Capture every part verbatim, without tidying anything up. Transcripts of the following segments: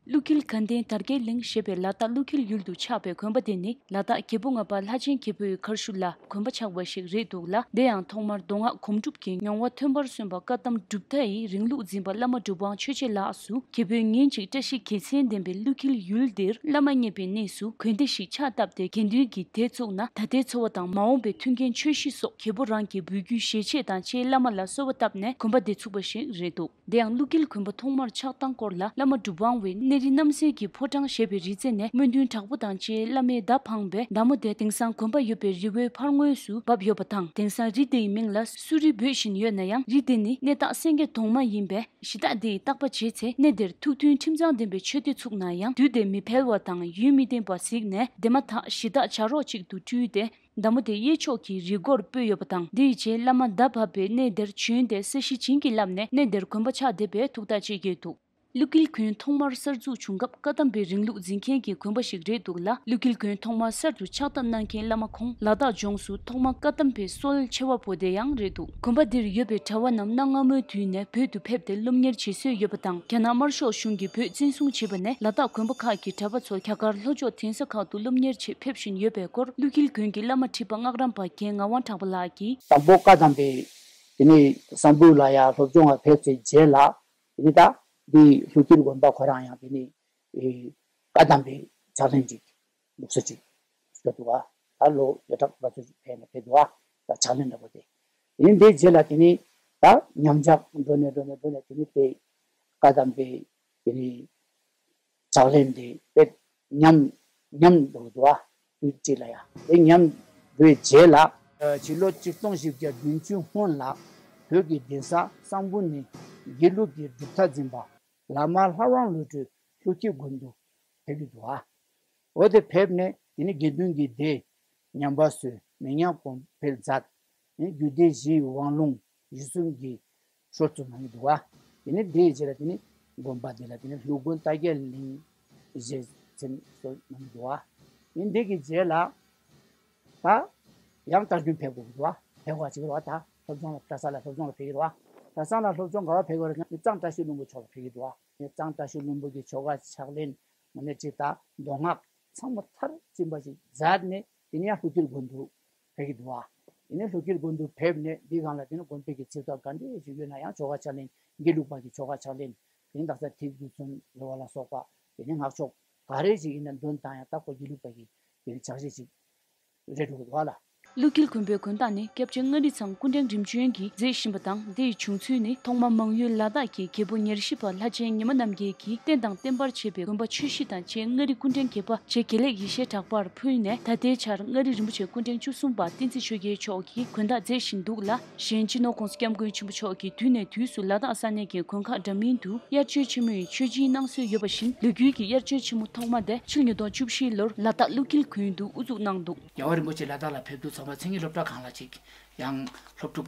ཀླུ་འཁྱིལ་དགའ་ལྡན་དར་རྒྱས་གླིང་ཞེས་པའི་ལ་དྭགས་ཀླུ་འཁྱིལ་ཡུལ་དུ་ཆགས་པའི་དགོན་པ་དེ་ནི་ལ་དྭགས་རྒྱལ་པོ་ལྔ་པ་ལྷ་ཆེན་རྒྱལ་པོའི་མཁར་ཤུལ་ལ་དགོན་པ་ཆགས་པ་ཞིག་རེད་འདུག་ལ། དེ་ཡང་ཐོག་མར་མདོ་སྔགས་སྒོམ་སྒྲུབ་ཀྱི་མྱོང་བ་ཐོན་པར་སོན་པ་བཀའ་གདམས་གྲུབ་མཐའ་ཡི་རིང་ལུགས་འཛིན་པ་བླ་མ་གྲུབ་དབང་ཆོས་རྗེ་ལགས་སུ་རྒྱལ་པོས་ཉིན་གཅིག་བཀྲ་ཤིས་དགེ་མཚན་ལྡན་པའི་ཀླུ་འཁྱིལ་ཡུལ་འདིར་བླ་མ་མཉེས་པའི་གནས་སུ་དགོན་སྡེ་ཞིག་ཕྱག་བཏབ་སྟེ་དགེ་འདུན་གྱི་སྡེ་བཙུགས་ན་ད་ལྟའི་འཚོ་བ་དང་མ་འོངས་པའི་མཐུན་རྐྱེན་ཆོས་གཞི་སོགས་རྒྱལ་པོ་རང་གི་འབུལ་རྒྱུའི་ཞལ་ཆད་དང་བཅས་བླ་མ་ལ་གསོལ་བ་བཏབ་ནས་དགོན་པ་འདི་ཚུགས་པ་ཞིག་རེད་འདུག་དེ་ཡང་ཀླུ་འཁྱིལ་དགོན་པ་ཐོག་མར་ཆགས་སྟངས་སྐོར་ལ་བླ་མ་གྲུབ་དབང་བས་གནས་རི་རྣམ་གསལ་གྱི་ཕོ་བྲང་ཞེས་པའི་རི་རྩེ་ནས་སྨོན་འདུན་དྲག་པོ་དང་བཅས་བླ་མའི་མདའ་འཕངས་པས་མདའ་མོ་དེ་དེང་སང་དགོན་པ་ཡོད་པའི་རི་བོའི་ཕར་ངོས་སུ་བབས་ཡོད་པ་དང་། དེང་སང་རི་དེའི་མིང་ལ་སུ་རི་འབོད་བཞིན་ཡོད་ན་ཡང་རི་དེ་ནི་གནས་བདག་སེང་གེ་གདོང་མ་ཡིན་པས་གཞི་བདག་དེས་བརྟག་པ་བྱས་ཚེ་གནས་དེར་ཐུགས་མཐུན་ཁྲིམས་གཙང་ལྡན་པའི་ཆོས་སྡེ་ཚུགས་ན་ཡང་དུས་དེ་མི་འཕེལ་བ་དང་ཡུན་མི་བརྟན་པ་གཟིགས་ནས་དེ་མ་ཐག་གཞི་བདག་བྱ་རོག་ཅིག་ཏུ་སྤྲུལ་ཏེ། མདའ་མོ་དེ་གཡས་ཕྱོགས་ཀྱི་རི་མགོར་སྤོས་ཡོད་པ་དང་། དེའི་རྗེས་བླ་མ་མདའ་བབས་པའི་གནས་དེར་བྱོན་ཏེ་ས་གཞི་བྱིན་གྱིས་བརླབས་ནས་གནས་དེར་དགོན་པ་ཆགས་བསྡད་པའི་ཐུགས་ཐག་བཅད་ཀྱི་འདུག་ཀླུ་འཁྱིལ་དགོན་ཐོག་མར་གསར་འཛུགས་བྱུང་སྐབས་བཀའ་གདམས་པའི་རིང་ལུགས་འཛིན་མཁན་གྱི་དགོན་པ་ཞིག་རེད་འདུག་ལ། ཀླུ་འཁྱིལ་དགོན་ཐོག་མར་གསར་དུ་ཕྱག་བཏབ་གནང་མཁན་བླ་མ་ཁོང་ལ་དྭགས་ལྗོངས་སུ་ཐོག་མར་བཀའ་གདམས་པའི་སྲོལ་ཕྱེ་བ་པོ་དེ་ཡང་རེད་འདུག་དགོན་པ་འདིར་ཡོད་པའི་གྲྭ་བ་རྣམས་གནའ་སྔ་མོའི་དུས་ནས་བོད་དུ་ཕེབས་ཏེ་སློབ་གཉེར་བྱེད་སྲོལ་ཡོད་པ་དང་། རྒྱ་ནག་དམར་ཤོག་གཞུང་གིས་བོད་བཙན་བཟུང་བྱས་པ་ནས་ལ་དྭགས་དགོན་པ་ཁག་གི་གྲྭ་པ་ཚོ་རྒྱ་གར་ལྷོ་ཕྱོགས་གདན་ས་ཁག་ཏུ་སློབ་གཉེར་ཆེད་ཕེབས་བཞིན་ཡོད་པའི་སྐོར་ཀླུ་འཁྱིལ་དགོན་གྱི་བླ་མ་ཁྲི་པ་སྔགས་རམས་པ་རྒན་ངག་དབང་གྲགས་པ་ལགས་ཀྱིས། དང་པོ་བཀའ་གདམས་པའི་དེ་ནས་གསང་ཕུ་ལ་ཡ་སློབ་སྦྱོང་ལ་ཕེབས་ཚེ་རྗེས་ལ་དེ་ནས་ད་འདི་ཀླུ་འཁྱིལ་དགོན་པ་ཁོ་རང་ཡང་དེ་ནས་ཨེ་བཀའ་གདམས་པའི་ཕྱག་ལེན་ཅིག་ལུགས་སྲོལ་ཅིག་སྤྲད་འདུག་བ། ད་ལོ་བརྒྱ་ཕྲག་བར་དུ་ཕེབས་ནས་ཕེབས་འདུག་བ། ད་ཕྱག་ལེན་འདྲ་པོ་དེ་ཡིན། དེའི་རྗེས་ལ་དེ་ནས་ད་ཉམས་ཆག་འགྲོ་ནས་འགྲོ་ནས་འགྲོ་ནས་དེ་ནས་དེ་བཀའ་གདམས་པའི་དེ་ནས་ཕྱག་ལེན་དེ་དཔེ་ཉམས་ཉམས་འགྲོ་འདུག་བ། དུས་གཅིག་ལ་ཡ་དེ་ཉམས་འགྲོའི་རྗེས་ལ། ཕྱི་ལོ་ཆིག་སྟོང་བཞི་བརྒྱ་བདུན་ཅུ་སྔོན་ལ་བོད་ཀྱི་གདན་ས་གསང་ཕུ་ནས་དགེ་ལུགས་ཀྱི་གྲུབ་མཐའ་འཛིན་པ་བླ་མ་ལྷ་དབང་བློ་གྲོས་ཀླུ་འཁྱིལ་དགོན་དུ་ཕེབས་ཀྱི་འདུག་བ། འོ་དེ་ཕེབས་ནས་དེ་ནི་དགེ་འདུན་གྱི་སྡེ་ཉམས་པ་བཟོས། མི་ཉམས་གོང་འཕེལ་མཛད། རྒྱུད་སྡེ་བཞིའི་དབང་ལུང་གཞི་གསུམ་གྱི་སྲོལ་བཙུགས་གནང་གི་འདུག་བ། དེ་ནས་དེའི་རྗེས་ལ་དེ་ནི་དགོན་པ་འདི་ལ་དེ་ནི་ཀླུ་དགོན་རྟ་རྒྱས་གླིང་ཞེས་མཚན་གསོལ་གནང་གི་འདུག་བ། དེ་ནི་འདི་གི་རྗེས་ལ་ད་ཡང་བསྐྱར་རྒྱུན་ཕེབས་དགོས་ཀྱི་འདུག་བ། ཕེབས་དགོས་ཀྱི་འདུག་བ། ད་སློབ་སྦྱོང་ལ་གྲྭ་ས་ལ་སློབ་སྦྱོང་ལ་ཕེབས་ཀྱི་འདུག་བ། གྲྭ་ས་ལ་སློབ་སྦྱོང་ག་བ་ཕེབས་ཀྱི་རེད་ན་གཙང་བཀྲ་ཤིས་ལྷུན་པོ་ཕྱོགས་ལ་ཕེབས་ཀྱི་འདུག་བ། གཙང་བཀྲ་ཤིས་ལྷུན་པོ་གི་ཆོ་ག་ཕྱག་ལེན་མ་ནས་ཅིག་ད་མདོ་སྔགས་ཚང་མ་མཐར་ཕྱིན་པ་ཞིག་མཛད་ནས་དེ་ནས་ཡང་ཀླུ་འཁྱིལ་དགོན་དུ་ཕེབས་ཀྱི་འདུག་བ། དེ་ནས་ཀླུ་འཁྱིལ་དགོན་དུ་ཕེབས་ནས་འདི་སྒང་ལ་དེ་ནས་དགོན་པའི་གི་ཚིག་ཐོ་ག་འདྲས་ཞིག་ཡོད་ན་ཡང་ཆོ་ག་ཕྱག་ལེན་དགེ་ལུགས་པ་གི་ཆོ་ག་ཕྱག་ལེན་དེ་ནས་དག་ས་ཐིག་རྡུལ་ཚོན་རེ་བ་ལ་སོགས་པ་དེ་ནས་སྔགས་ཆོག་ག་རེ་ཞིག་ཡིན་ན་འདོན་དང་ཡང་ད་ཁོ་དགེ་ལུགས་པ་གི་དེ་ནས་ཕྱག་བཞེས་ཤིག་རེད་འགྲོ་གི་འདུག་བ་ལ། ཀླུ་འཁྱིལ་དགོན་པའི་དགོན་བདག་ནི་སྐྱབས་རྗེ་མངའ་རིས་ཚང་སྐུ་ཕྲེང་རིམ་བྱོན་གྱིས་མཛད་བཞིན་པ་དང་། འདི་ཡི་བྱུང་ཚུལ་ནི་ཐོག་མ་མང་ཡུལ་ལ་དྭགས་ཀྱི་རྒྱལ་པོ་ཉེར་བཞི་པ་ལྷ་ཆེན་ཉི་མ་རྣམ་རྒྱལ་གྱིས་རྟེན་དང་བརྟེན་པར་བྱས་པའི་དགོན་པ་ཆོས་གཞི་དང་བཅས་མངའ་རིས་སྐུ་ཕྲེང་བརྒྱད་པ་རྗེ་དགེ་ལེགས་ཡེ་ཤེས་གྲགས་པར་ཕུལ་ནས། ད་ལྟའི་ཆར་མངའ་རིས་རིན་པོ་ཆེ་སྐུ་ཕྲེང་བཅུ་གསུམ་པ་བསྟན་འཛིན་ཆོས་རྒྱལ་མཆོག་གིས་དགོན་བདག་མཛད་བཞིན་འདུག་ལ། གཞན་སྤྱི་ནོར་༸གོང་ས་༸སྐྱབས་མགོན་ཆེན་པོ་མཆོག་གིས་དུས་ནས་དུས་སུ་ལ་དྭགས་ས་གནས་ཀྱི་དགོན་ཁག་འདྲ་མིན་དུ་དབྱར་ཆོས་ཆེན་མོའི་མཆོད་སྦྱིན་གནང་སྲོལ་ཡོད་པ་བཞིན། ལོ་རྒྱུས་ཀྱི་དབྱར་ཆོས་ཆེན་མོ་ཐོག་མ་དེ་ཕྱི་ལོ་ཉིས་སྟོང་བཅུ་བཞི་ལོར་ལ་དྭགས་ཀླུ་འཁྱིལ་དགོན་དུ་དབུ་འཛུགས་གནང་འདུག་རྒྱལ་བ་རིན་པོ་ཆེ་ལ་དྭགས་ལ་ཕེབས་དུས་ཚང་མ་མཚན་ཉིད་སློབ་གྲྭ་ཁང་ལ་ཅིག་ཡང་སློབ་ཕྲུག་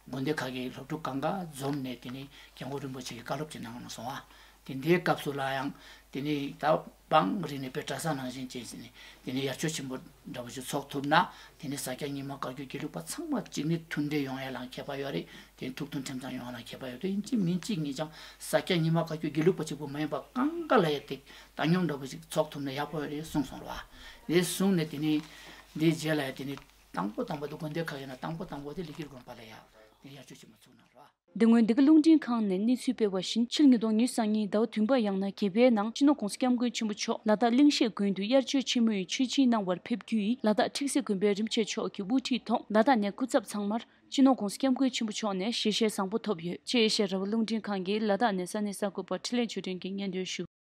དགོན་སྡེ་ཁག་གི་སློབ་ཕྲུག་གང་ག་འཛོམས་ནས་དེ་ནས་སྐྱབས་མགོན་རིན་པོ་ཆེ་གི་བཀའ་སློབ་ཅིག་གནང་གནང་སོང་བ། དེ་འདྲའི་སྐབས་སུ་ལ་ཡང་དེ་ནས་ད་བང་རིག་ནས་དཔེ་གྲྭ་ས་ནང་བཞིན་བྱས་ཟིན་ནས་དེ་ནས་དབྱར་ཆོས་ཆེན་པོ་འདྲ་པོ་ཞིག་ཚོགས་ཐུབ་ན། དེ་ནས་ས་སྐྱ་རྙིང་མ་བཀའ་བརྒྱུད་དགེ་ལུགས་པ་ཚང་མ་གཅིག་ནི་མཐུན་འབྲེལ་ཡོང་ཡ་ལའང་ཁྱད་པར་ཡོད་རེད། དེ་ནས་ཐུགས་མཐུན་ཁྲིམས་གཙང་ཡོང་ཡ་ལའང་ཁྱད་པར་ཡོད་རེད། ཡིན་གཅིག་མིན་གཅིག་ངེད་ཅག་ས་སྐྱ་རྙིང་མ་བཀའ་བརྒྱུད་དགེ་ལུགས་པ་གཅིག་པུ་མ་ཡིན་པ་གང་ག་ལ་ཡ་དེ་བཏང་སྙོམས་འདྲ་པོ་ཞིག་ཚོགས་ཐུབ་ན་ཡག་པོ་ཡོད་རེད་གསུངས་སོང་ར་བ། དེ་གསུངས་ནས་དེ་ནས་འདིའི་རྗེས་ལ་ཡ་དེ་ནས་དང་པོ་དང་པོ་དེ་དགོན་སྡེ་ཁག་ཡིན་ན་དང་པོ་དང་པོ་དེ་ཀླུ་འཁྱིལ་དགོན་པ་ལ་ཡ་དེ་དབྱར་ཆོས་ཆེན་མོ་ཚུགས་གནང་ར་བ། འདི་སྔོན་འདི་ག་རླུང་འཕྲིན་ཁང་ནས་གནས་ཚུལ་སྤེལ་བ་བཞིན། ཕྱི་ལོ་ཉིས་སྟོང་ཉི་ཤུ་རྩ་གཉིས་ཟླ་བ་བདུན་པ་ཡང་ན་བརྒྱད་པའི་ནང་སྤྱི་ནོར་༸གོང་ས་༸སྐྱབས་མགོན་ཆེན་པོ་མཆོག་ལ་དྭགས་གླིང་ཤེད་དགོན་དུ་དབྱར་ཆོས་ཆེན་མོའི་མཆོད་སྦྱིན་གནང་བར་ཕེབས་རྒྱུ་ཡིས། ལ་དྭགས་ཁྲིག་སེ་དགོན་པའི་རིམ་བྱེད་མཆོག་གིས་དབུ་ཁྲིད་ཐོག་ལ་དྭགས་ནས་སྐུ་ཚབ་ཚང་མར་སྤྱི་ནོར་༸གོང་ས་༸སྐྱབས་མགོན་ཆེན་པོ་མཆོག་ནས་ཞལ་བཞེས་བཟང་པོ་ཐོབ་ཡོད་ཅེས་ཨེ་ཤ་ཡ་རང་དབང་རླུང་འཕྲིན་ཁང་གིས་ལ་དྭགས་ནས་ས་གནས་གསར་འགོད་པ་འཕྲིན་ལས་ཆོས་སྒྲོན་གྱིས་སྙན་སྒྲོན་ཞུ།